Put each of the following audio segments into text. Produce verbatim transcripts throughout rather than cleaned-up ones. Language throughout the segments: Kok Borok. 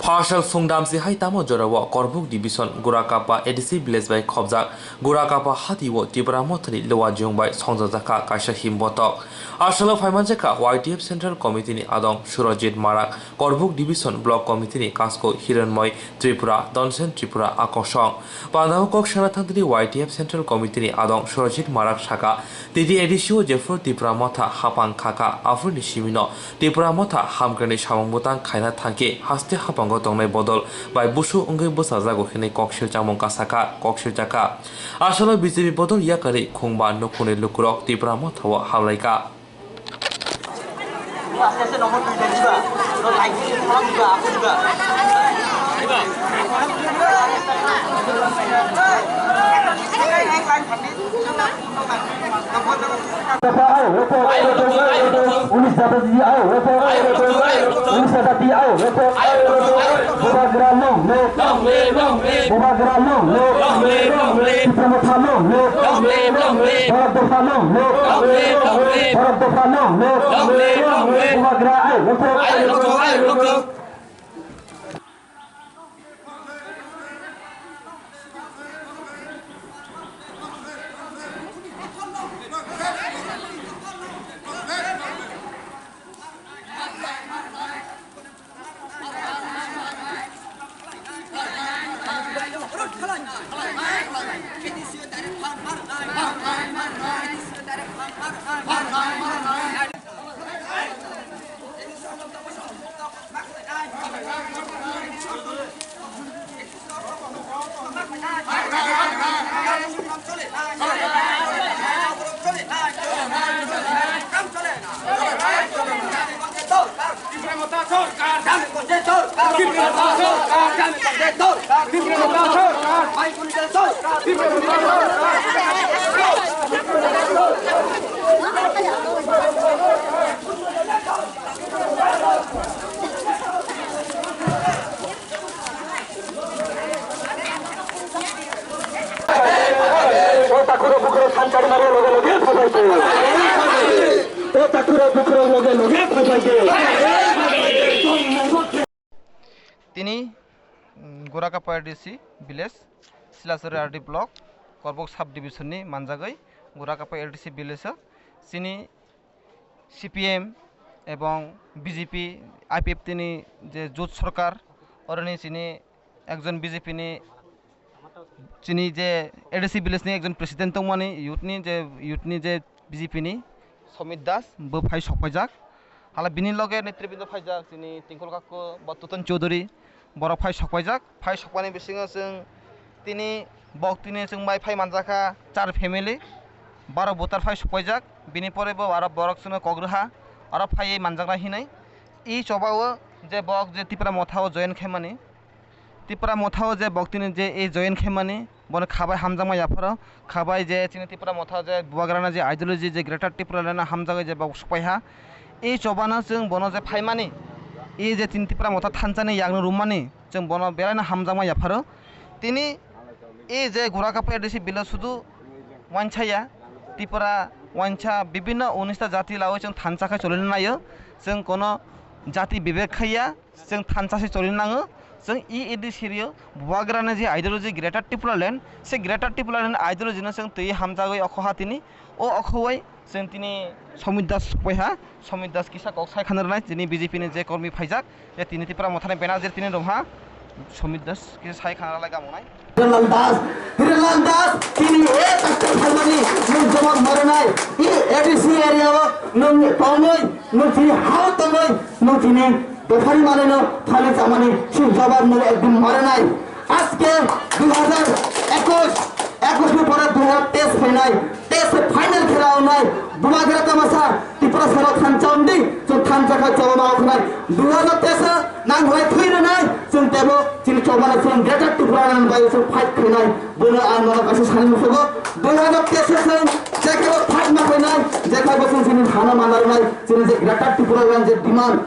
Phasal sungdamsi hai tamo jorao Korbuk Division Gurakapa A D C village bai khobjak Gurakapa hati o Tipra Mothani Luwa Jiyung bai songjajakha kaisa himbotok. Asalo phaimanjakha Y T F Central Committee ni adong Surajit Marak, Korbuk Division Block Committee ni kasko Hiranmoy Tripura, Donsen Tripura akosong. Pandao kok sana thangtini Y T F Central Committee ni adong Surajit Marak saka, T D A D C o jephuru Tipra Motha hapang khaka, aphuruni simino Tipra Motha hamkrai samung bwtang khaina thangkhe haste hapango tongnai bodol bai busu wngwi bwchajago hinwi koksil chamung kasakha, koksil chakha. Asalo B J P bodol yakarwi khungba nukhungni lukurok Tipra Motha o hamlaikha. Bubagra long live! Long live, long live! Bubagra long live! Long live, long live! Tipra Motha long live! Long live, long live! Bharat Dopha long live! Long live, long live! Bharat Dopha long live! Long live, long live! Bubagra ai rokho! Ai rokho, ai rokho! O takuro bukuro sanchari mari loge loge phapai de. O takuro bukuro loge loge phapai de. Tini, mm, Gurakapa A D C village, Silachari R D block, Korbuk sub division ni manjagwi Gurakapa A D C village o chini C P M ebong B J P, I P F T ni je jot sorkar, oroni chini ekjon B J P ni, chini je A D C village ni ekjon president tongmani, youth ni je, youth ni je B J P ni Somit Das, bo phai sokpaijak. Hala bini loge netribindo phaijak, chini Tingkol Kakku, bo Tutan Chowdhury, borok phai sokpaijak. Phai sokmani bisingo chwng tini bok tini chwng bai phai manjakha char family, baro voter phai sokpaijak. Bini pore bo aro borok chwngno kok rwha, aro phaiwi manjaknai hinwi. I choba o je bok je Tipra Motha o join khaimani, Tipra Motha o je bok tini je e join khaimani, bono khabai hamjakma yapharo, khabai je chini Tipra Motha je Bubagrana je ideology je Greater Tipraland o hamjagwi je bok sokpaiha. E chobano chwng bono je phaimani, e je chini Tipra Motha thansa ni yakno rwmani, chwng bono belaino hamjakma yapharo. Tini e je Gurakapa A D C village sudu wansaya, Tipra wansa bibinno unis ta jati lawi chwng thansa khai cholina naio, chwng kono jati bibek khaiya. Chwng thansa se choli nango. Chwng E A D C rio Bubagrani je ideology Greater Tipraland, se Greater Tipraland ideology no chwng twi hamjagwi okho ha tini. O okho bai chwng tini Somit Das sokpaiha. Somit Das kisa kok sai khana rwnai, tini B J P ni je kormi phaijak, je tini Tipra Mothani banner je tini romha. Somit Das kisa sai khana rwlai gamunai. Hiranlal Das, Hiranlal Das, tini e takta phalmani nwng jawab maranai, e A D C area o nwng tongwi, nwng tini hao tongwi, nwng tini bethari manino thani chamani si jawab nwng ekdin maranai. Aske dui hajar ekush, ekush ni pore dui hajar teis phainai, teis se final khela wngnai, Bubagra tamasa, Tiprasa rok thansa wngdi, chwng thansa khai chobama okhnai. Dui hajar teis nang hwnai thwi rwnai, chwng tebo chini chobana chwng Greater Tipraland bai chwng fight khainai. Bono ang nono kaisa sani musugo. Dui hajar teis chwng je kebo fight ma khainai, je kebo chwng chini hana mana rwnai, chini je Greater Tipraland je demand.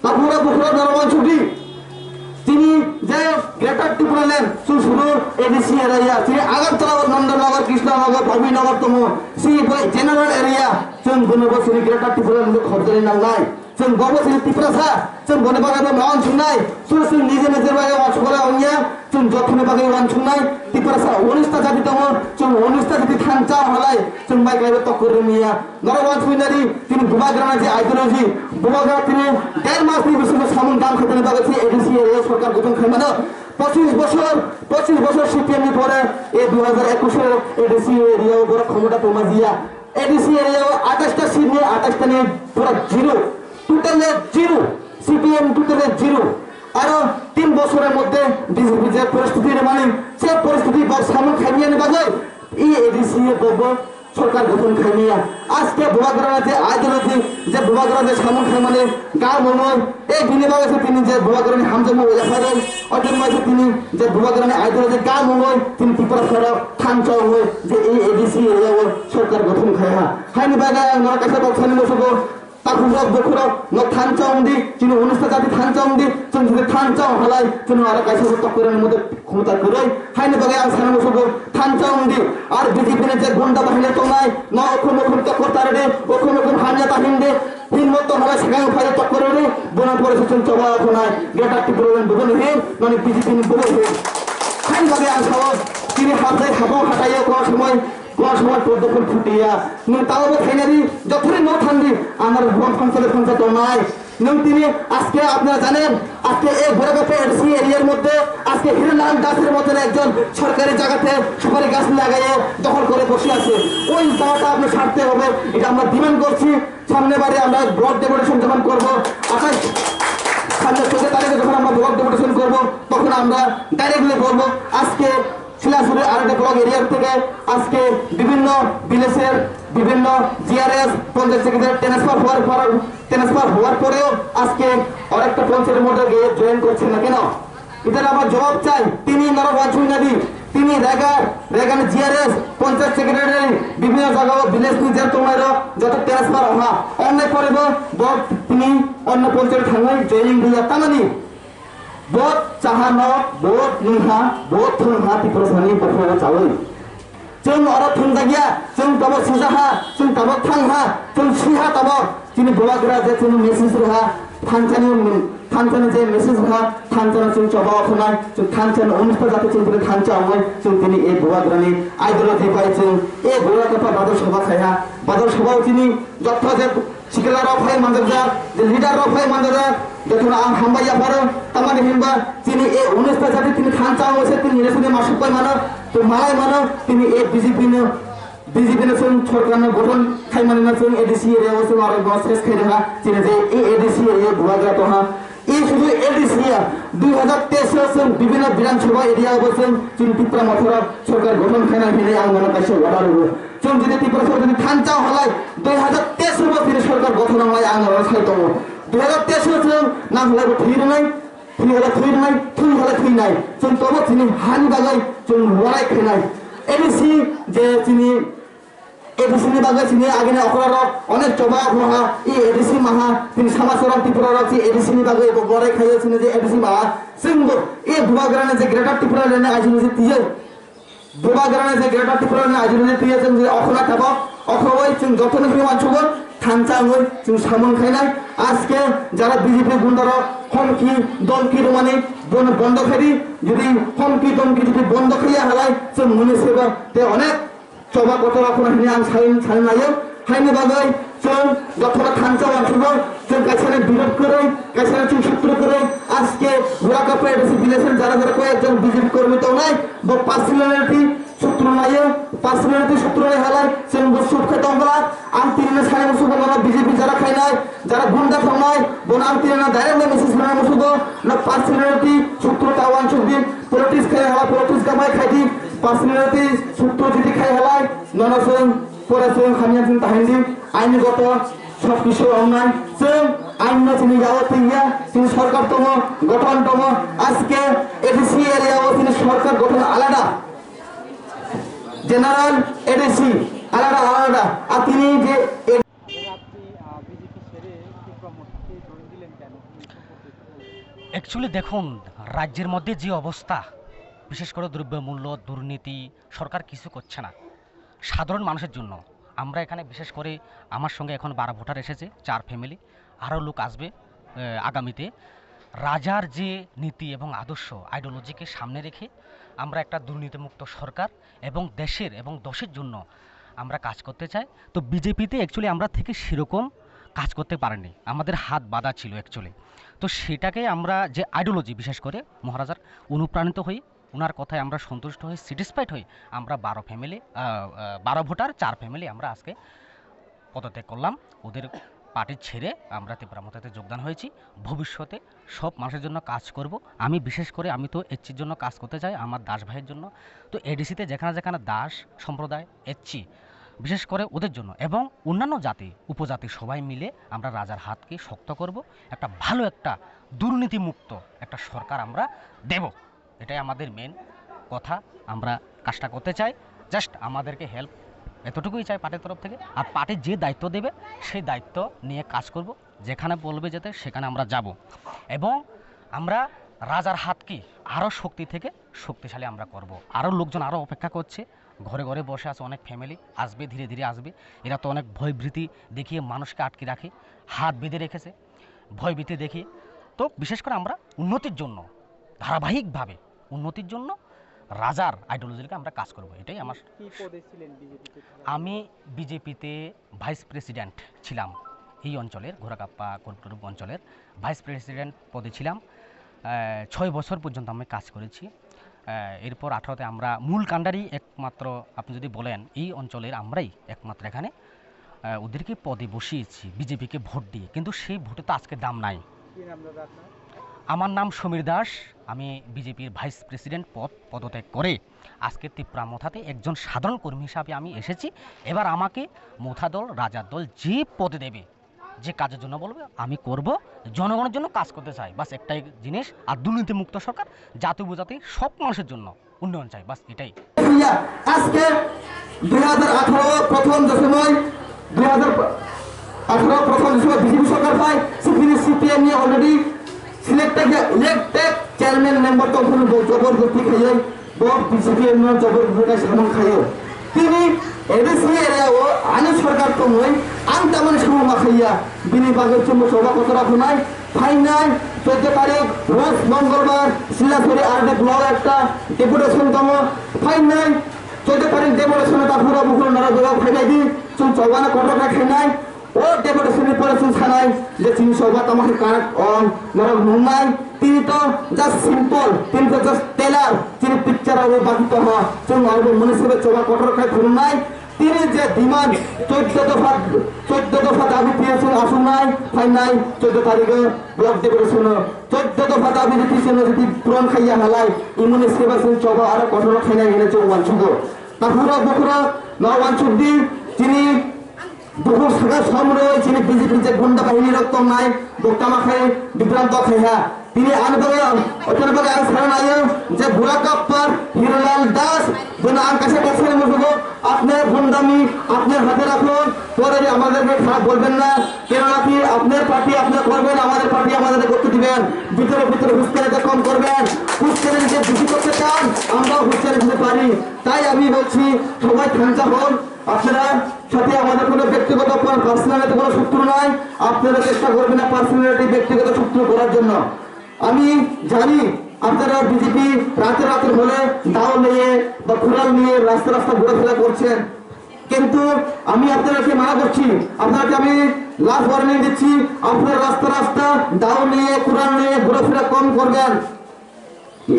Takhura bukhura naro wansukdi. Chini je Greater Tipraland, Chusuru A D C area, chini Agartala, Nandanagar, Krishnanagar, Bhabinagar tongo, si bai general area, chwng bono bo chini Greater Tipraland khobjani nangnai. Chwng bobo chini Tiprasa, chwng boni bagwi bo ma uansuknai, chwng chwng nije nije bagwi uansuknai wngya, chwng jothoni bagwi uansuknai, Tiprasa unis ta jati tongo, chwng unis ta jati thansa halai, chwng bai kaibo tokko rwmya. Norok uansuknai di, tini bubagrana je ideology, bubagra tini der mas ni bisingo samung dam khaitani bagwi se A D C area sorkar gothon khaimano. Pochis bosor, pochis bosor C P M ni pore, e dui hajar ekus o A D C area o borok khomota tongma jiya. A D C area o atais ta seat ni atais ta ni pura zero. Totally zero. C P M totally zero. Aro tin bosor er moddhe B J P je poristiti rwmani, se poristiti bo samung khaimiyani bagwi e A D C o bo bo sorkar gothon khaimiya. Aske bubagrana je ideology, je bubagrana je samung khaimani ga monoi, e bini bagwi se tini je bubagrani hamjakma wngya phai rwng, o din bai se tini je bubagrani ideology ga monoi, tini Tiprasa rok thansa wngwi je e A D C area o sorkar gothon khai ha. Haini bagwi ang norok kaisa kok sani musugo, Takhuk rok, bukhuk rok, no thansa wng di, chini unis ta jati thansa wng di, chwng jodi thansa wng halai, chwng aro kaisa bo tokko rwni mote khumta kwrwi. Haini bagwi ang sana musugo thansa wng di, ar B J P ni je gunda bahini tongnai, no okhum okhum tokko tari di, okhum okhum hamya ta hin di, hin mo to halai sakang phai tokko rwni, bona pore se chwng choba khonai, Greater Tipraland bubo ni hin, noni B J P ni bubo hin. Haini bagwi ang sao, chini hatai habong hatai o kono somoi, Kono somoi poddo phul phutiya. Nwng tao bo khainari, jothori no thangdi, amar bom phangsa de phangsa tongnai. Nwng tini আজকে আপনারা জানেন, আজকে এই গোরাকাপ্পা এডিসি এরিয়ার মধ্যে আজকে হিরোলাল দাসের মতন একজন সরকারি জায়গাতে সুপারি গাছ লাগাইয়ে দখল করে বসে আছে। ওই জায়গাটা আপনার ছাড়তে হবে, এটা আমরা ডিমান্ড করছি। সামনে বারে আমরা ব্লক ডেপুটেশন যখন করব, আঠাশ সামনে চোদ্দ তারিখে যখন আমরা ব্লক ডেপুটেশন করব, তখন আমরা ডাইরেক্টলি বলবো আজকে শিলাসুরে আরডি ব্লক এরিয়া থেকে আজকে বিভিন্ন ভিলেজের বিভিন্ন জিআরএস পঞ্চায়েত সেক্রেটারি ট্রান্সফার হওয়ার পর, ট্রান্সফার হওয়ার পরেও আজকে আরেকটা পঞ্চায়েতের মধ্যে গিয়ে জয়েন করছে না কেন? এটার আবার জবাব চাই। তিনি নরক অঞ্চল নদী, তিনি রেগার, রেগার জিআরএস পঞ্চায়েত সেক্রেটারি বিভিন্ন জায়গা ভিলেজ নিজের তোমার যত ট্রান্সফার হওয়া অন্যায় করে, তিনি অন্য পঞ্চায়েত থানায় জয়েনিং দিয়ে তামানি Vote chahano, vote nungha, vote thwngha Tiprasani bukhuk chawi. Chwng oro thwngjak ya, chwng tabo sujaha, chwng tabo thangha, chwng siha tabo. Chini bubagra je chini message rwha, thansani, thansani je message rwha, thansano chwng choba okhonai, chwng thansano onustha jati chwng tini thansa ongoi, chwng tini e bubagrani ideology bai chwng e bubagra khe badal sabha khaiha, badal sabha o chini jotto je Sikla rok phai manjak jak, je leader rok phai manjak jak, jotono ang hambai yapharo, tamani hinba chini e unis ta jati tini thansa o se tini resuni masuk pai mano, to malai mano, tini e B J P no, B J P no chwng sorkar no gothon khai mani no chwng A D C area o chwng aro go ses khai rwha, chini je e A D C area bubagra toha, e sudu A D C ya, dui hajar teis o chwng bibhinno Bidhan Sabha area o chwng chini Tipra Motha rok sorkar gothon khaina hinwi ang mano kaisa order rwo. Chwng jodi Tripura sorkar ni thansa halai, dui hajar teis o bo tini sorkar gothon wnglai ang norok sai tongo. Dui hajar teis o chwng nang halai bo thwi rwnai, thwi halai thwi rwnai, thwi halai thwi nai. Chwng tobo chini hani bagwi chwng lorai khainai. A D C je chini A D C ni bagwi chini agini okra rok onek choba okra ha, i A D C maha, tini sama sorong Tripura rok si A D C ni bagwi bo lorai khaio chini je A D C maha. Chwng bo i bubagrani je Greater Tripura rene aji ni je tiyo. Bubagrani je Greater Tripura ni ideology twiya chwng je okhornai tabok, okhorwi chwng jotono hwnwi uansukgo, thansa wngwi chwng samung khainai. Aske jara B J P gunda rok homki, domki rwmani bono bondo khaidi, jodi homki, domki jodi bondo khaiya halai chwng muni sebo tei onek choba kotor okhornai hwnwi ang sai, sai naio. Haini bagwi chwng jotono thansa uansukgo, chwng kaisani birod kwrwi, kaisani chwng sutro kwrwi, aske Burakapra A D C village-ni jara jara koyekjon B J P kormi tongnai, bo personality sutro naio, personality sutro nai halai chwng bo sut khe tongla, ang tinino sani musugo nono B J P jara khainai, jara gunda thongnai, bono ang tinino direct message rwnai musugo, no personality sutro ta uansuk di, politics khai halai politics kamai khai di, personality sutro jodi khai halai, nono chwng Pore chwng hamya chwng tahaini aini goto sob kisu wngnai. Chwng ain no chini yago twiya, chini sorkar tongo, gothon tongo. Aske A D C area o chini sorkar gothon alada. General A D C alada alada. Atini je Actually দেখুন, রাজ্যের মধ্যে যে অবস্থা, বিশেষ করে দ্রব্যমূল্য, দুর্নীতি, সরকার কিছু করছে না সাধারণ মানুষের জন্য। আমরা এখানে বিশেষ করে আমার সঙ্গে এখন বারো ভোটার এসেছে, চার ফ্যামিলি। আরও লোক আসবে আহ, আগামীতে। রাজার যে নীতি এবং আদর্শ, আইডিওলজিকে সামনে রেখে আমরা একটা দুর্নীতিমুক্ত সরকার এবং দেশের এবং দেশের জন্য আমরা কাজ করতে চাই। তো বিজেপিতে অ্যাকচুয়ালি আমরা থেকে সেরকম কাজ করতে পারেনি, আমাদের হাত বাঁধা ছিল অ্যাকচুয়ালি। তো সেটাকে আমরা যে আইডিওলজি, বিশেষ করে মহারাজার অনুপ্রাণিত হই, ওনার কথায় আমরা সন্তুষ্ট হই, স্যাটিসফাইড হই। আমরা বারো ফ্যামিলি, বারো ভোটার, চার ফ্যামিলি আমরা আজকে পদত্যাগ করলাম। ওদের পার্টি ছেড়ে আমরা ত্রিপুরা মথাতে যোগদান হয়েছি। ভবিষ্যতে সব মানুষের জন্য কাজ করব। আমি বিশেষ করে, আমি তো এসসির জন্য কাজ করতে চাই, আমার দাস ভাইয়ের জন্য। তো এডিসিতে যেখানে যেখানে দাস সম্প্রদায়, এসসি, বিশেষ করে ওদের জন্য এবং অন্যান্য জাতি উপজাতি সবাই মিলে আমরা রাজার হাতকে শক্ত করব। একটা ভালো, একটা দুর্নীতিমুক্ত একটা সরকার আমরা দেব। এটাই আমাদের মেন কথা। আমরা কাজটা করতে চাই, জাস্ট আমাদেরকে হেল্প এতটুকুই চাই পার্টির তরফ থেকে। আর পার্টি যে দায়িত্ব দেবে, সেই দায়িত্ব নিয়ে কাজ করব। যেখানে বলবে যেতে, সেখানে আমরা যাব। এবং আমরা রাজার হাতকে আরও শক্তি থেকে শক্তিশালী আমরা করব। আরও লোকজন আরও অপেক্ষা করছে, ঘরে ঘরে বসে আছে অনেক ফ্যামিলি, আসবে, ধীরে ধীরে আসবে। এরা তো অনেক ভয়ভীতি দেখিয়ে মানুষকে আটকে রাখে, হাত বেঁধে রেখেছে, ভয়ভীতি দেখিয়ে। তো বিশেষ করে আমরা উন্নতির জন্য, ধারাবাহিকভাবে উন্নতির জন্য রাজার আইডিওলজিকে আমরা কাজ করব, এটাই আমার। কি পদে ছিলেন বিজেপিতে? আমি বিজেপিতে ভাইস প্রেসিডেন্ট ছিলাম এই অঞ্চলের, ঘোড়াকাপ্পা কোটগ্রুপ অঞ্চলের ভাইস প্রেসিডেন্ট পদে ছিলাম। আহ, ছয় বছর পর্যন্ত আমি কাজ করেছি। আহ, এরপর আঠারোতে আমরা মূল কাণ্ডারি একমাত্র, আপনি যদি বলেন, এই অঞ্চলের আমরাই একমাত্র এখানে আহ, ওদেরকে পদে বসিয়েছি বিজেপিকে ভোট দিয়ে, কিন্তু সেই ভোটে তো আজকে দাম নাই। কি নাম দাদা আপনার? আমার নাম সমীর দাস। আমি বিজেপির ভাইস প্রেসিডেন্ট পদ পদত্যাগ করে আজকে ত্রিপুরা মথাতে একজন সাধারণ কর্মী হিসাবে আমি এসেছি। এবার আমাকে মথা দল, রাজার দল যে পদে দেবে, যে কাজের জন্য বলবে, আমি করব। জনগণের জন্য কাজ করতে চাই, বাস একটাই জিনিস। আর দুর্নীতিমুক্ত সরকার, জাতি উপজাতি সব মানুষের জন্য উন্নয়ন চাই, বাস এটাই। আজকে দুই হাজার আঠারো প্রথম যে সময়, দুই হাজার আঠারো প্রথম যে সময় বিজেপি সরকার পায়, সেখানে সিপিএম নিয়ে already selected, elected chairman member তখন জবরদস্তি খাইয়ে, বক বিজেপি এমন জবরদস্তি খাই সামান খাইয়ে। Tini A D C area o ani sorkar tongwi ang tamani samung ma khaiya, bini bagwi chwngno choba kotora khwnai. Phainai chwddo tarik, rosh mongolbar, Silasuri R D block ekta deputation tongo. Phainai chwddo tarik deputation o takhuk rok bukhuk rok narwk jagao phainai di, chwng chobano kotor khe khainai. O deputation ni pore chwng sanai je chini choba tamo khe karak on norok nungnai. Tini to just simple, tini to just trailer, chini picture o baki tongo. Chwng abo mwnwi sebe choba kotor khai phunuknai. Tini je demand, chwddo dopha, chwddo dopha dabi T S F asuknai, phainai chwddo tarikho block deputation-o chwddo dopha dabi T S F-no jodi puron khaiya halai, imoni seba sini choba aro kotor khainai hinwi chwng uansugo. Takhurok bukhurok no uansukdi, chini bukhuk saka somroi chini B J P je gunda bahini rok tongnai, bo tama khai bibranto khaiha. Tini ani bagwi, otoni bagwi ang sana naio je Burakappa Hirolal Das, bono ang kaisa kok sani musugo, apne gundami, apne hate rakhun, pore bhi amaderke kharap bolben na, keno na ki apnar party apne korben, amader party amaderke korte diben, bhitore bhitore huskani ta kom korben, huskani jodi besi korte chan, amrao huskani dite pari. Tai ami bolchi, sobai thansa hon, apnara sathe amader kono byaktigoto kono personality kono sutru nai, apnara chesta korben na personality byaktigoto sutru korar jonno. আমি জানি আপনারা বিজেপি রাতে রাতে হলে দাও নিয়ে বা কুড়াল নিয়ে রাস্তা রাস্তা ঘোরাফেরা করছেন, কিন্তু আমি আপনাদেরকে মানা করছি, আপনাদেরকে আমি লাস্ট ওয়ার্নিং দিচ্ছি, আপনারা রাস্তা রাস্তা দাও নিয়ে কুড়াল নিয়ে ঘোরাফেরা কম করবেন।